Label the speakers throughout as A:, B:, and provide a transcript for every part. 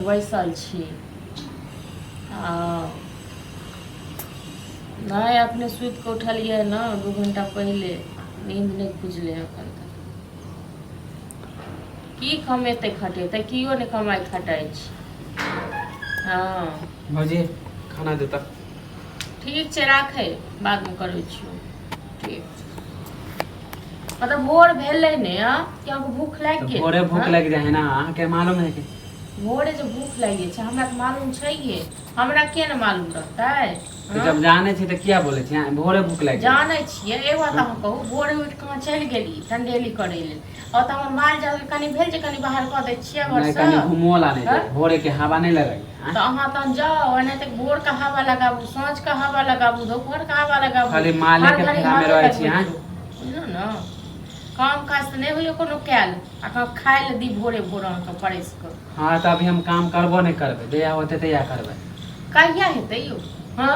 A: बैसल छी। हँ, नहि, अखने सुति कऽ उठलियै ने 2 घंटा पहिले। नींद नहि खुजलै एखन तक। की कमेतै खटेतै? कियो नहि कमाइ खटाइ छै। हँ।
B: भौजी, खाना देता।
A: ठीक छै, राखै, बादमे करै छियौ। ठीक छै। मतलब भोर भेलै ने आ कि अहाँके भूख लागि
B: तऽ
A: गेल?
B: भोरे भूख
A: हँ?
B: लागि जाइ है ने, अहाँके मालूम है कि?
A: भोरे जे भूख लागि जाइ छै, हमरा तऽ मालूम छैहे। हमरा किया ने मालूम रहतै?
B: तऽ
A: हँ?
B: जब जानै छी तऽ किया बोलै छी? अहाँ भोरे भूख लागि जाइ।
A: जानै छियै। एगो बात अहाँ कहू, भोरे उठि कऽ अहाँ चलि गेली टंडेली करै लेल, और तऽ हमर माल जाल के कनि भेल जे कनि बाहर कऽ दै छियै
B: नहि,
A: घरसँ?
B: कनि घुमो ला नहि
A: हँ?
B: जाइ, भोरे के हवा नहि लगै?
A: तऽ अहाँ तहन जाउ, एनाहिते भोर के हवा लगाबू, साँझ के हवा लगाबू, दोपहर के हवा लगाबू।
B: खाली माले
A: हर
B: के
A: घड़ी
B: फेरा में
A: हवे
B: रहै छी,
A: लगबैत
B: आँय?
A: रहू। बुझलहुँ ने, काम काज तऽ नहि होइए कोनो कयल, आ खाय लए दी भोरे भोर अहाँके परसि कऽ।
B: हँ, तऽ अभी हम काम करबो नहि करबै, जहिया होतै तहिया करबै।
A: कहिया हेतै यौ? हँ,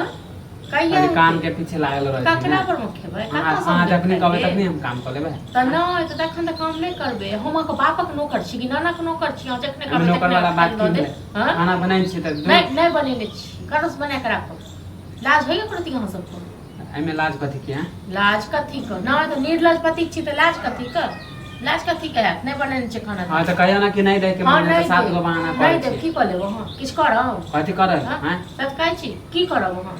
A: कहिया
B: खाली काम
A: हेतै?
B: के पीछे लागल रहै छी।
A: ककरा
B: ने
A: पर मे खेबै?
B: अहाँ
A: कतऽसँ
B: अहाँ
A: हम देब
B: जखनी
A: खाय
B: कहबै
A: लेल?
B: तखनी हम काम कऽ लेबै।
A: तऽ नहि तऽ तखन तऽ काम नहि करबै। हम अहाँके बापक नौकर छी कि नानाके नौकर छी? अहाँ जखने
B: एहिमे
A: कहबै
B: नौकर
A: तखने
B: वाला
A: खाय
B: बात
A: लए
B: की
A: दऽ देब?
B: भेलै?
A: हँ?
B: खाना बनाइ छी तऽ
A: नहि, नहि बनेने छी। कतऽसँ बना कऽ राखब? लाज होइए प्रति अहाँ सबके?
B: एहिमे लाज कथी के?
A: लाज कथी के? नहि तऽ निर्लज पति छी तऽ लाज कथी के? लाज कथी के हैत? नहि बनेने छै खाना।
B: हँ, तऽ कहियो ना कि नहि दै के
A: हँ
B: मन है तऽ
A: नहि
B: सात
A: देब।
B: गो बहाना
A: नहि
B: करै
A: देब।
B: छी।
A: की कऽ लेब अहाँ? किछु करब?
B: कथी करब?
A: हँ?
B: आँय?
A: तऽ कहै छी, की करब अहाँ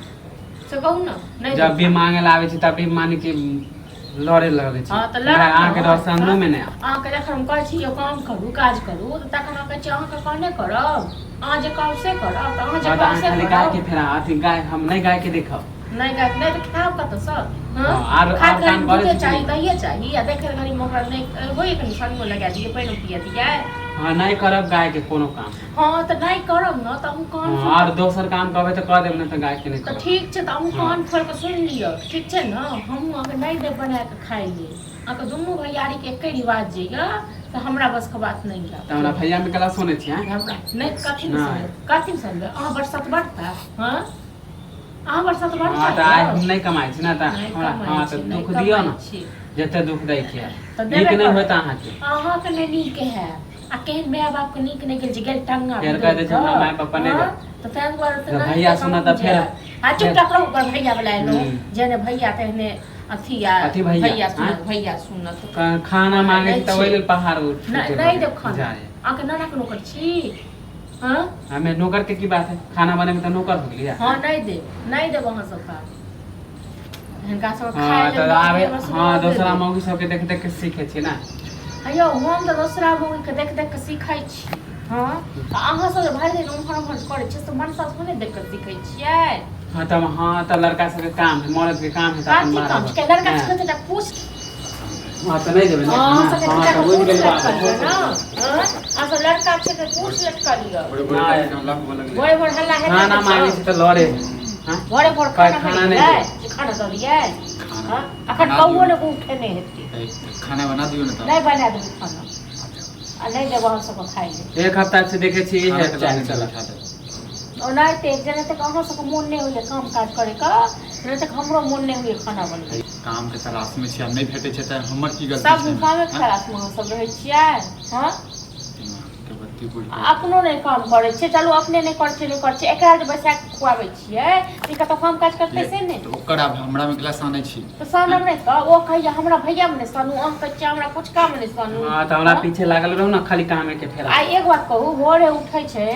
A: से कहू ने। नहि
B: जब
A: देब
B: भी
A: खाना।
B: मांगे ला आबै छी तब भी माने कि लड़े लगै छी।
A: हँ, तऽ
B: हमरा
A: लड़ब
B: अहाँके
A: ने।
B: डर से अंगनो मे नहि आउ।
A: अहाँके जखन हम कहै छी यौ काम करू, काज करू, तऽ तखन अहाँ कहै छी अहाँके कहने करब, अहाँ जे कहब से करब। तऽ अहाँ जे
B: हँ, तऽ
A: कहब
B: अहाँ
A: से
B: खाली गाय के
A: करब।
B: फेरा अथी गाय हम नहि गाय के देखब।
A: नहि गाय नहि तऽ खायब कतऽसँ? हँ?
B: हँ, आर
A: खाय
B: आर काम
A: घड़ी
B: करै
A: दूधे
B: छी कि
A: चाही,
B: नहि?
A: दहिए चाही, आ देखै घड़ी ओकरा नहि होइए कनि सनियो लगा दियै, पानिओ पिया दियै।
B: हँ, नहि करब गाय के कोनो काम।
A: हँ, तऽ नहि करब ने तऽ अहूँ कान
B: हँ,
A: खोलि
B: आर
A: कऽ
B: दोसर काम कहबै तऽ कऽ देब, नहि तऽ गाय के नहि
A: तऽ
B: करब।
A: ठीक छै, तऽ अहूँ
B: हँ।
A: कान खोलि कऽ सुनि लिअ, ठीक छै ने? हमहूँ अहाँके नहि देब बना कऽ खाय लेल। अहाँके दुनू भैयारीके एके रिवाज जे यऽ, तऽ हमरा बसके बात नहि यऽ।
B: तऽ हमरा भैया मे कला सुनै छी? आँय?
A: हमरा नहि, कथी मे
B: नहि।
A: सुनबै? कथी मे सुनबै? अहाँ बड़ सतबटता? हँ, अहाँ बड़ सतबटता?
B: हँ, तऽ आइ
A: यौ
B: हम नहि कमाइ छी ने तऽ
A: नहि
B: हमरा
A: कमाइ
B: हँ
A: छी
B: तऽ
A: नहि
B: दुःख दियौ
A: कमाइ
B: ने।
A: छी।
B: जते दुःख दै के
A: तऽ
B: नीक
A: देबे
B: नहि होइत
A: करब।
B: अहाँके।
A: अहाँके नहि नीक है, आ केहन माय बापके नीक नहि गेल जे गेल टंगा
B: फेर
A: बिगड़ि
B: कहि दै छै हमरा
A: कऽ।
B: माय पापा नहि
A: हँ
B: जाउ।
A: तऽ ताहि दुआरे तऽ
B: जब
A: नहि
B: भैया
A: तऽ
B: सुनत
A: कहूँ
B: तऽ फेर
A: जायब। आ
B: फेर
A: चुपचाप रहू। ओकर भैया वला एलहुँ जेहने भैया तेहने अथी आ
B: कथी भैया?
A: भैया
B: आँय?
A: सुनत, भैया सुनत।
B: खाना मांगे
A: नहि
B: छी तऽ ओहि
A: छै।
B: लेल पहाड़
A: नहि,
B: छूटे
A: नहि देब खाना।
B: जाय।
A: अहाँके नानाके नौकर छी? हँ?
B: हमे नौकर के की बात है? खाना बने में तऽ नौकर हो गेलियै।
A: हँ, नहि देब, नहि देब अहाँ सबके। हिनका सब
B: हँ
A: खाय
B: तऽ
A: लेल
B: आबे
A: बस
B: हँ
A: दऽ
B: दोसरा
A: देब।
B: मौगी सबके देख देख के सीखे छी ने।
A: यौ, हम तऽ दोसरा मौगीके देख देख कऽ सीखै छी। हँ, आ अहाँ सब जे भरि दिन उम्हर उम्हर करै छियै, से मनसा सब नहि देख कऽ सीखै छियै?
B: हँ तऽ हँ तऽ लड़का सबके काम है, मर्द के काम है तऽ अपन
A: कथी
B: बारह
A: काम
B: बजे
A: छै लड़का
B: नहि।
A: सबके? तऽ पूछ।
B: हँ, तऽ नहि देबै ने
A: हँ,
B: खाना?
A: सबके
B: हँ
A: दूटा
B: तऽ
A: कऽ
B: बुझि
A: पूछ
B: गेलियै बात।
A: लटकल यऽ ने। हँ, अहाँ सब लड़का छै तऽ पूछ लटकल यऽ।
C: भोरे भोरे
B: नहि।
C: कथी हल्ला हुअ लगलै?
A: भोरे भोर हल्ला हेतै
B: खाना
A: तऽ
B: मांगे छी तऽ लड़े है। हँ?
A: भोरे भोर
B: कहै
A: खाना
B: खाना
A: बनि
B: नहि
A: गेलै
B: देबै।
A: जे खाना दऽ दियै?
C: खाना
A: हँ, अखन
C: बना
A: कौओ
C: दियौ
A: ने
C: ने।
A: गु खेने हेतै।
C: खाना बना दियौ ने तऽ।
A: नहि बना देबै खाना, आ नहि देब अहाँ सबके खाइ लए।
B: एक हफ्ता से देखे छी
C: खाना
B: इहे
C: के
B: चालि
C: नहि
B: चलत।
C: बैठा देब।
A: ओनाहिते जेना तक अहाँ सबके मोन नहि होइए काम काज करैके, तेना तक हमरो मोन नहि होइए खाना बनबै।
C: काम के तलाश मे छी, आब नहि भेटै छै तऽ हमर की गलती
A: सब
C: छै
A: दिन
C: एहिमे?
A: कामे के
C: आँय?
A: तलाशमे अहाँ सब रहै छियै? हँ?
C: दिमाग के बत्ती बुझि
A: आ
C: गेल।
A: अपनो नहि काम करै छियै। चलू, अपने नहि करै छियै, नहि करै छियै, एकरा जे बैसा कऽ खुआबै छियै तऽ ई कतौ काम काज करतै
C: ये
A: से नहि?
C: तऽ ओकर आब हमरा मे क्लास आनै छी?
A: तऽ सानब
C: आँय?
A: नहि तऽ ओ कहैया हमरा भैयामे नहि सानू, अहाँ कहै छियै हमरा पुचकामे नहि सानू।
B: हँ, तऽ हमरा
A: हँ?
B: पीछे लागल रहू ने खाली कामे के फेरा
A: आ
B: मे।
A: एक बात कहू, भोरे उठै छै,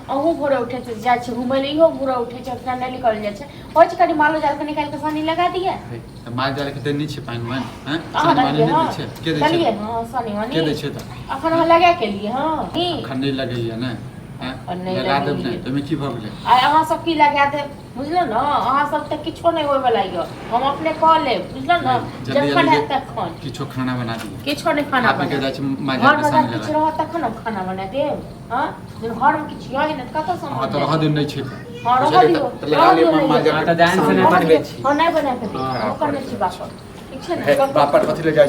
A: अहूँ भोरे उठै छै, जाइ छै घुमै लए, इहो भोरे उठै छै, अपना निकल जाइ छै, होइ छै कनि मालो जालके निकालि कऽ सानी लगा दियै।
C: हे, तऽ माल जाल के देने छियै पानि वानि? आँय?
A: अहाँ
C: सानी वानी
A: देलियै?
C: नहि
A: हँ।
C: दै छियै? के दै छै?
A: देलियै हँ सानी
C: के
A: वानी?
C: दै छै तऽ?
A: अखन अहाँ लगा के एलियै हँ की?
C: अखन नहि लगैया ने? आँय?
A: अखन नहि
C: लगा देब ने?
A: लगेलियै।
C: तऽ ओहिमे की भऽ गेलै?
A: आइ अहाँ सब की लगा देब? बुझलहुँ ने, अहाँ सब तऽ किछो नहि होयवला यऽ, हम अपने कऽ लेब, बुझलहुँ ने?
C: नहि, जल्दी
A: जखन
C: जल्दी
A: हैत तखन।
C: किछो खाना बना दियौ।
A: किछो नहि खाना
C: खा पी के
A: बनायब।
C: जाइ छी माल जाल के
A: घरमे
C: सानी
A: जब किछु
C: लगा।
A: रहत तखन हम खाना बना देब। हँ, जहन घरमे किछु यऽ नहि तऽ कतऽसँ हम
C: हँ, तऽ
A: बना
C: रहऽ
A: देब?
C: दियौ, नहि छै तऽ।
A: हँ, रहऽ
C: बुझलियै?
A: दियौ।
C: तऽ लगा
A: रहऽ
C: लिअ
A: दियौ, नहि
C: माल
A: यऽ।
C: जाल
B: हँ,
C: के
B: तऽ जान से
C: सानी।
B: नहि
A: रहऽ
B: बनबै
A: दियौ।
B: छी।
A: हँ, नहि बना कऽ देब।
B: हँ।
A: नौकर नहि छी बापक, ठीक छै ने?
C: हे, बापर कथी लए जाइ?